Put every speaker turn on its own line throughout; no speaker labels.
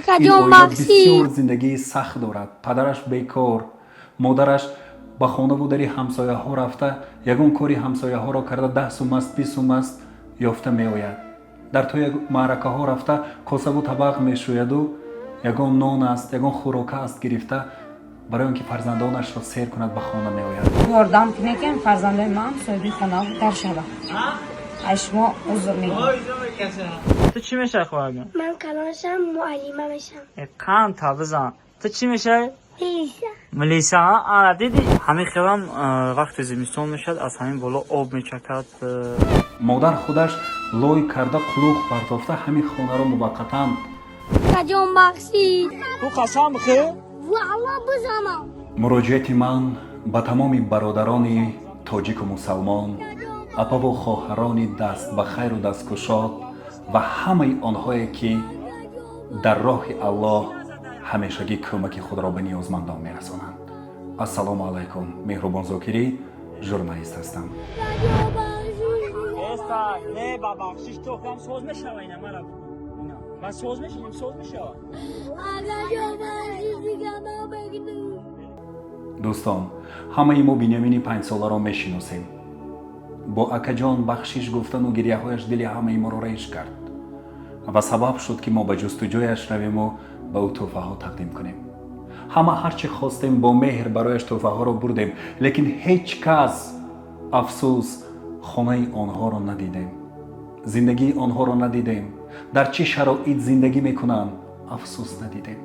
Ин
Акаҷон,
оила
бахшид.
бисёр зиндагии сахт дорад. Падараш бекор, модараш ба хонаву дари ҳамсояҳо рафта, ягон кори ҳамсояҳоро карда, 10 сум аст, 20 сум аст, ёфта меояд. Дар тӯи маъракаҳо рафта, косаву табақ мешӯяду ягон нон аст, ягон хӯрока аст, гирифта, барои он ки фарзандонашро сер кунад, ба хона меояд.
Ёрдам кунед, ки фарзандои ман соҳиби хона дар шаванд. Аз шумо узр мегирам.
Ту чӣ мешавӣ, хоҳарҷон?
Ман калоншам, муаллима мешам.
Э, қанд бизан. Ту чӣ мешавӣ?
Милиса.
Милиса. Ана, дидӣ, ҳамин хелам вақте зимистон мешавад, аз ҳамин боло об мечакад.
Модар худаш лой карда, қулуқ партофта, ҳамин хонаро муваққатан
Акаҷон, бахшид.
Ту қасам бихӯр.
Валло, бизанам.
Муроҷиати ман ба тамоми бародарони тоҷику мусалмон, апаву хоҳарони даст ба хайру дасткушод ва ҳамаи онҳое, ки дар роҳи Аллоҳ ҳамешагӣ кӯмаки худро ба ниёзмандон мерасонанд. Ассалому алайкум, Меҳрубон Зокирӣ, журналист ҳастам.
Акаҷон, бахшид.
Не, ба бахшиш то кам соз мешава. Ина мара, ина ба соз мешинем, соз мешава.
Акаҷон, бахшид, дига намегнум.
Дӯстон, ҳамаи мо Бинёмини 5-соларо мешиносем. Бо «акаҷон, бахшиш» гуфтану гирьяҳояш дили ҳамаи моро реш кард ва сабаб шуд, ки мо ба ҷустуҷӯяш равему ба ӯ тӯҳфаҳо тақдим кунем. Ҳама ҳар чӣ хостем, бо меҳр барояш тӯҳфаҳоро бурдем, лекин ҳеҷ кас, афсӯс, хонаи онҳоро надидем, зиндагии онҳоро надидем, дар чӣ шароит зиндагӣ мекунанд, афсӯс, надидем.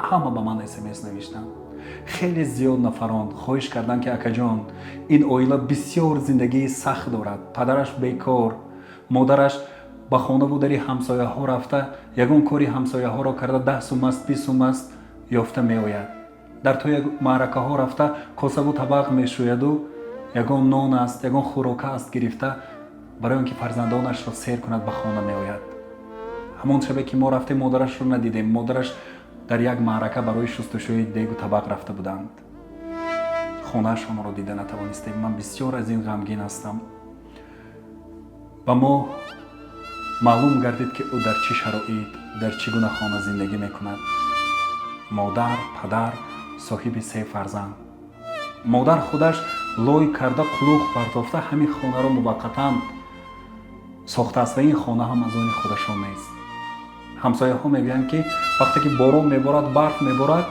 Ҳама ба ман СМС навиштанд, хеле зиёд нафарон хоҳиш карданд, ки акаҷон, ин оила бисёр зиндагии сахт дорад. Падараш бекор, модараш ба хонаву дари ҳамсояҳо рафта, ягон кори ҳамсояҳоро карда, 10 сум аст, 20 сум аст, ёфта меояд. Дар тӯи маъракаҳо рафта, косаву табақ мешӯяду ягон нон аст, ягон хӯрока аст, гирифта, барои он ки фарзандонашро сер кунад, ба хона меояд. Ҳамон шабе ки мо рафтем, модарашро надидем. Модараш дар як маърака барои шустушӯи дегу табақ рафта буданд. Хонаашонро дида натавонистем. Ман бисёр аз ин ғамгин ҳастам. Ба мо маълум гардид, ки ӯ дар чӣ шароит, дар чӣ гуна хона зиндагӣ мекунад. Модар, падар, соҳиби се фарзанд. Модар худаш лой карда, қулуқ партофта, ҳамин хонаро муваққатан сохтааст ва ин хона ҳам аз они худашон нест. Ҳамсояҳо мегӯянд, ки вақте ки борон меборад, барф меборад,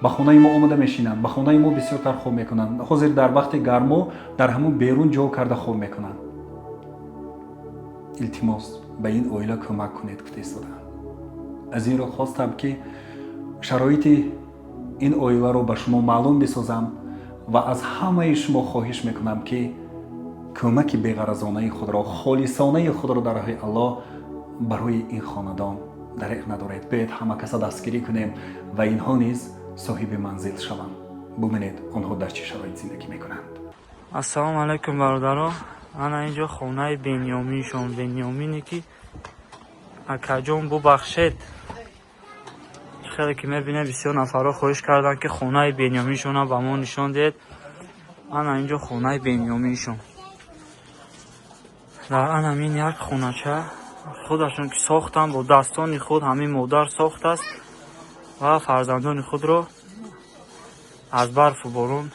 ба хонаи мо омада мешинанд, ба хонаи мо бисёртар хоб мекунанд. Ҳозир дар вақти гармо дар ҳамун берун ҷо карда хоб мекунанд. Илтимос, ба ин оила кӯмак кунед, гуфта истодаам. Аз ин рӯ хостам, ки шароити ин оиларо ба шумо маълум бисозам ва аз ҳамаи шумо хоҳиш мекунам, ки кӯмаки беғаразонаи худро, холисонаи худро дар роҳи Аллоҳ барои ин хонадон дареғ надоред. Биёед, ҳама каса дастгирӣ кунем ва инҳо низ соҳиби манзил шаванд. Бубинед, онҳо дар чӣ шароит зиндагӣ мекунанд.
Ассалому алайкум, бародаро. Ана инҷо хонаи Бениёминшон, Бениёмине ки «акаҷон, бубахшед». Хеле ки мебинем, бисёр нафарҳо хоҳиш карданд, ки хонаи Бениёминшона ба мо нишон диҳед. Ана инҷо хонаи Бениёминшон. Дар анамин як хонача худашон ки сохтанд бо дастони худ, ҳамин модар сохтааст ва фарзандони худро аз барфу борон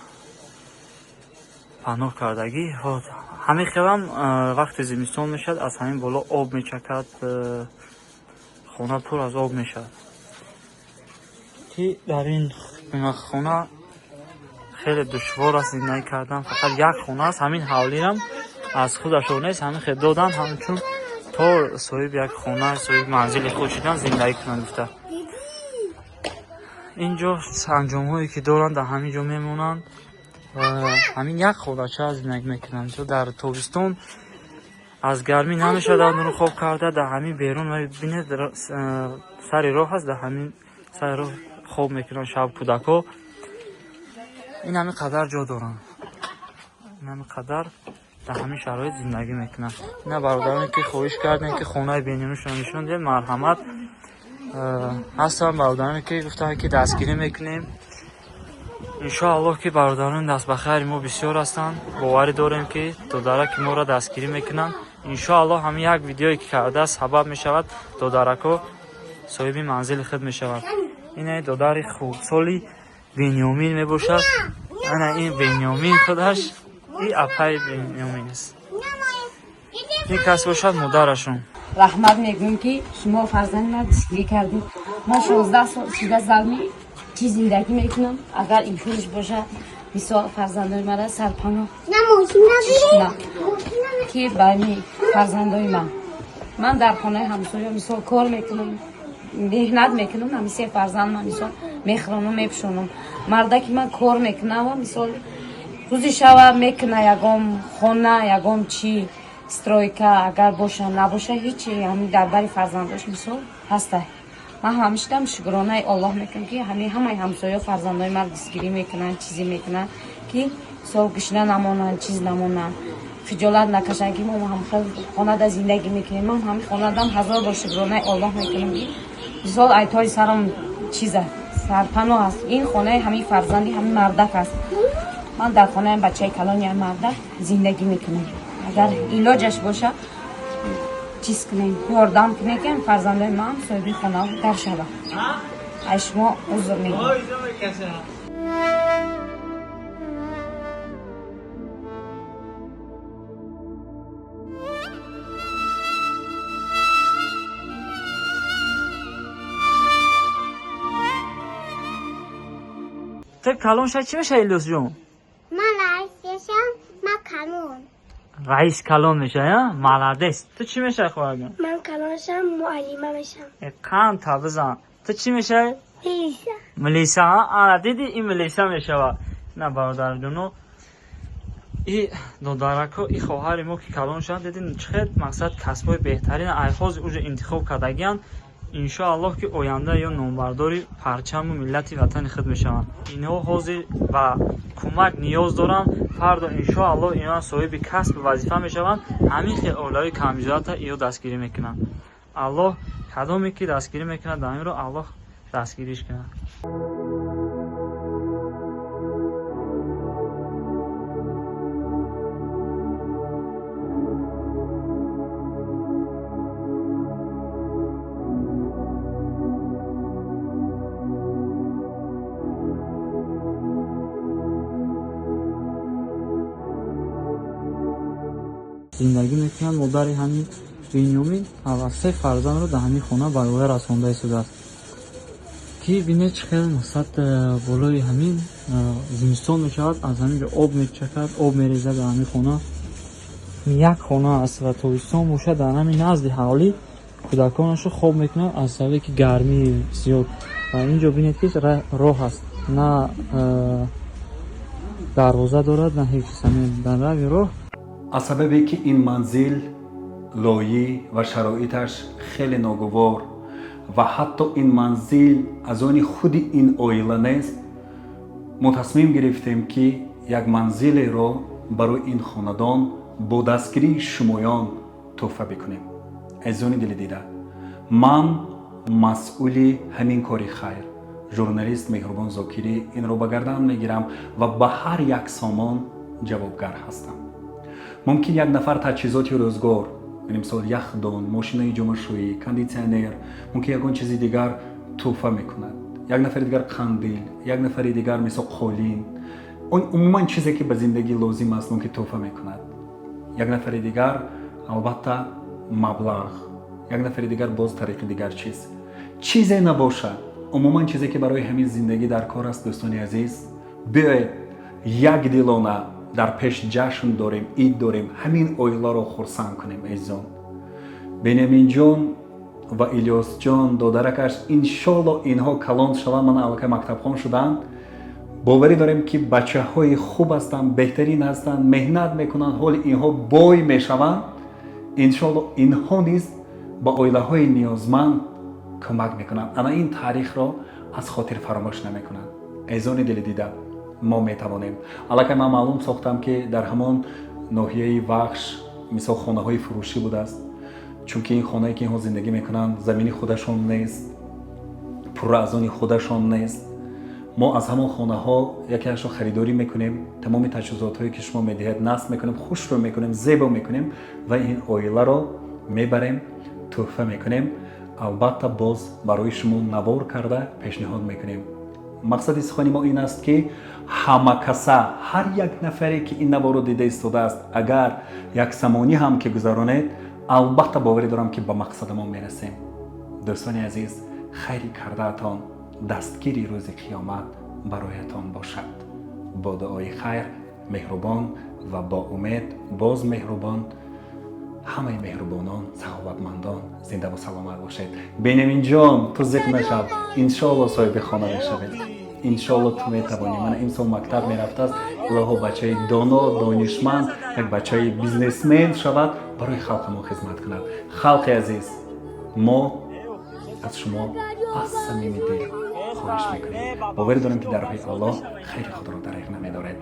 паноҳ кардагӣ. Ҳамин хелам вақте зимистон мешавад, аз ҳамин боло об мечакад, хона пур аз об мешавад, ки дар ин хона хеле душвор аст зиндагӣ кардан. Фақат як хона аст, ҳамин ҳавлирам аз худашон нест, ҳамин хел додан, ҳамчун то соҳиби як хона, соҳиби манзили худ шудан, зиндагӣ кунанд гуфта. Инҷо анҷомҳое ки доранд, дар ҳамин ҷо мемонанд ва ҳамин як хонача зиндагӣ мекунанд. Дар тобистон аз гармӣ намешавад дар нуру хоб карда. Дар ҳамин берун, бинед, сари роҳ аст, дар ҳамин сари роҳ хоб мекунанд шаб кӯдакҳо. Ин ҳамин қадар ҷо доранд, ин ҳамин қадар дар ҳамин шароит зиндагӣ мекунанд. Ина, бародароне ки хоҳиш кардем, ки хонаи Бениёминшон нишон диҳед, марҳамат. Ҳастанд бародароне ки гуфтанд, ки дастгирӣ мекунем. Иншоаллоҳ, ки бародарони дастбахайри мо бисёр ҳастанд, боварӣ дорем, ки додараки моро дастгирӣ мекунанд. Иншоаллоҳ, ҳамин як видеое ки кардааст, сабаб мешавад додарако. Соҳиби манзили худ мешавад. Ина додари хурдсоли Бениёмин мебошад. Ана ин Бениёмин худаш, и апаи Бениёмин аст. Ин кас бошад модарашон.
Раҳмат мегӯем, ки шумо фарзанди ман дастгирӣ кардед. Ман 16 сол шуда залми чӣ зиндагӣ мекунам. Агар имкониш бошад, мисол, фарзандои мара сарпаноҳ кунам, ки ба фарзандои ман дар хонаи ҳамсоя, мисол, кор мекунам, меҳнат мекунам. Ҳами се фарзанд ман, мисол, мехӯронам, мепӯшонам. Мардаки ман кор мекунам ва, мисол, рӯзи шава мекуна, ягон хона, ягон чӣ, стройка агар боша, набоша, ҳечи, ҳами дар бари фарзандош, мисол, ҳаста. Ман ҳамишдам шукронаи Оллоҳ мекунам, ки ҳами ҳамаи ҳамсоя фарзандои ман дастгирӣ мекунанд, чизе мекунанд, ки мисол, гушна намонанд, чиз намонанд, хиҷолат накашанд, ки мо ҳамхел хонада зиндагӣ мекунем. Ман ҳами хонадам ҳазор бор шукронаи Оллоҳ мекунам, ки, мисол, айтои сарам чиза сарпаноҳ аст. Ин хонаи ҳамин фарзанди ҳамин мардак аст. Ман дар хонаи бачаи калони ҳамин мардак зиндагӣ мекунам. Агар илоҷаш боша, чиз кунем, ёрдам кунем, ки фарзандои ман соҳиби хона дар шавад. Аз шумо узр мегӯям.
Ту калон шай, чӣ мешавӣ, Илёсҷон?
Ман раис мешам, ман калон.
Раис калон мешавӣ, а? Молодец. Ту чӣ мешавӣ, хоҳарҷон?
Ман калон шам, муаллима мешам.
Қанд бизан. Ту чӣ мешавӣ?
Милиса.
Милиса, ана диди, ин милиса мешавад. На, бародарҷоно, и додарако, и хоҳари мо ки калон шаванд, дидин чӣ хел мақсад касбҳои беҳтарин айҳози уже интихоб кардагианд. Иншоаллоҳ, ки оянда ё номбардори парчаму миллати ватани худ мешаванд. Инҳо ҳозир ба кӯмак ниёз доранд. Фардо, иншоаллоҳ, инҳо соҳиби касбу вазифа мешаванд. Ҳамин хел оилаҳои камбизоата иё дастгирӣ мекунанд. Аллоҳ кадоме ки дастгирӣ мекунад, дар ҳаминро Аллоҳ дастгириш кунад. Зиндагӣ мекунанд. Модари ҳамин Бениёмин ва се фарзандро дар ҳамин хона ба воя расонда истодааст, ки бинед чӣ хел мақсад болои ҳамин зимистон мешавад, аз ҳамин ҷо об мечакад, об мерезад дар ҳамин хона. Як хона аст ва тобистон бошад, дар ҳамин назди ҳавлӣ кӯдаконашро хоб мекунад, аз сабабе ки гармии зиёд. Ва ин ҷо бинед, ки роҳ аст, на дарвоза дорад, на ҳеҷ чиз, ҳамин дар рави роҳ.
Аз сабабе ки ин манзил лоӣ ва шароиташ хеле ногувор ва ҳатто ин манзил аз они худи ин оила нест, мо тасмим гирифтем, ки як манзилеро барои ин хонадон бо дастгирии шумоён тӯҳфа бикунем. Азизони дили дида, ман масъули ҳамин кори хайр, журналист Меҳрубон Зокирӣ, инро ба гардан мегирам ва ба ҳар як сомон ҷавобгар ҳастам. Мумкин як нафар таҷҳизоти рӯзгор, мисол, яхдон, мошинаи ҷомашӯӣ, кондитсионер, мумкин ягон чизи дигар тӯҳфа мекунад, як нафари дигар қандил, як нафари дигар, мисол, қолин, умуман чизе ки ба зиндагӣ лозим аст, мумкин тӯҳфа мекунад, як нафари дигар, албатта, маблағ, як нафари дигар боз тариқи дигар чиз. Чизе набошад, умуман чизе ки барои ҳамин зиндагӣ дар кор аст. Дӯстони азиз, биёед, якдилона дар пеш ҷашн дорем, ид дорем, ҳамин оиларо хурсанд кунем. Азизон, Беняминҷон ва Илёсҷон, додаракаш, иншолло, инҳо калон шаванд, ман аллакай мактабхон шуданд, боварӣ дорем, ки бачаҳои хуб ҳастанд, беҳтарин ҳастанд, меҳнат мекунанд. Ҳоли инҳо бой мешаванд, иншолло, инҳо низ ба оилаҳои ниёзманд кӯмак мекунанд. Ана ин таърихро аз хотир фаромӯш намекунанд. Азизони дили дида, мо метавонем. Аллакай ман маълум сохтам, ки дар ҳамон ноҳияи Вахш, мисол, хонаҳои фурӯшӣ будааст, чунки ин хонае ки инҳо зиндагӣ мекунанд, замини худашон нест, пурра аз они худашон нест. Мо аз ҳамон хонаҳо якеашро харидорӣ мекунем, тамоми таҷҳизотҳое ки шумо медиҳед, насб мекунем, хушрӯ мекунем, зебо мекунем ва ин оиларо мебарем, тӯҳфа мекунем. Албатта, боз барои шумо навор карда пешниҳод мекунем. Мақсади сухани мо ин аст, ки ҳама каса, ҳар як нафаре, ки ин наворро дида истодааст, агар як сомонӣ ҳам ки гузаронед, албатта, боварӣ дорам, ки ба мақсадамон мерасем. Дӯстони азиз, хайри кардаатон дастгири рӯзи қиёмат бароятон бошад. Бо дуои хайр, меҳрубон ва бо умед, боз меҳрубон, ҳамаи меҳрубонон, саховатмандон, зиндаву саломат бошед. Беняминҷон, ту зиқ нашав, иншоалло, соҳиби хона мешавед, иншоалло, ту метавонӣ. Мана, имсол мактаб мерафтааст. Илоҳо, бачаи доно, донишманд, як бачаи бизнесмен шавад, барои халқамон хизмат кунад. Халқи азиз, мо аз шумо аз самими дил хоҳиш мекунем. Боварӣ дорем, ки дар роҳи Аллоҳ хайри худро дареғ намедоред.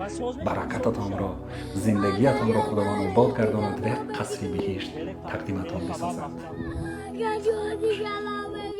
Баракататонро, зиндагиятонро Худованд обод гардонад ва як қасри биҳишт тақдиматон бисозад.
Гачо.